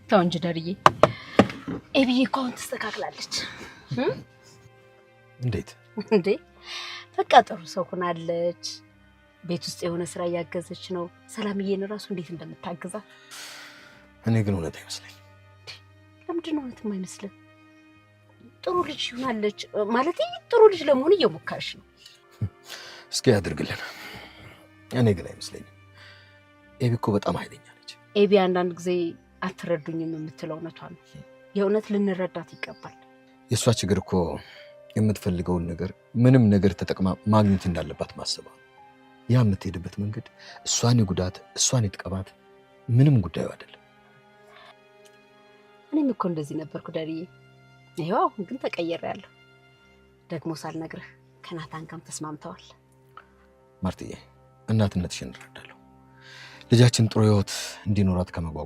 ተው እንጂ ደርዬ፣ ኤቢዬ እኮ አሁን ትስተካክላለች። እንዴት? እንዴ በቃ ጥሩ ሰው ሆናለች። ቤት ውስጥ የሆነ ስራ እያገዘች ነው። ሰላምዬን እራሱ እንዴት እንደምታግዛት። እኔ ግን እውነት አይመስለኝም። ለምንድን ነው እውነት የማይመስልህ? ጥሩ ልጅ ሆናለች ማለት ጥሩ ልጅ ለመሆን እየሞከረች ነው። እስኪ ያድርግልን። እኔ ግን አይመስለኝም። ኤቢ እኮ በጣም ኃይለኛ ነች። ኤቢ አንዳንድ ጊዜ አትረዱኝም የምትለው እውነቷ ነው። የእውነት ልንረዳት ይገባል። የእሷ ችግር እኮ የምትፈልገውን ነገር ምንም ነገር ተጠቅማ ማግኘት እንዳለባት ማሰቧ ነው። ያ የምትሄድበት መንገድ እሷን የጉዳት እሷን የጥቀማት ምንም ጉዳዩ አይደለም። እኔም እኮ እንደዚህ ነበርኩ ዳርዬ። ይኸው አሁን ግን ተቀየረ ያለሁ። ደግሞ ሳልነግርህ ከናታን ጋርም ተስማምተዋል። ማርትዬ፣ እናትነትሽን እረዳለሁ። ልጃችን ጥሩ ህይወት እንዲኖራት ከመጓጓት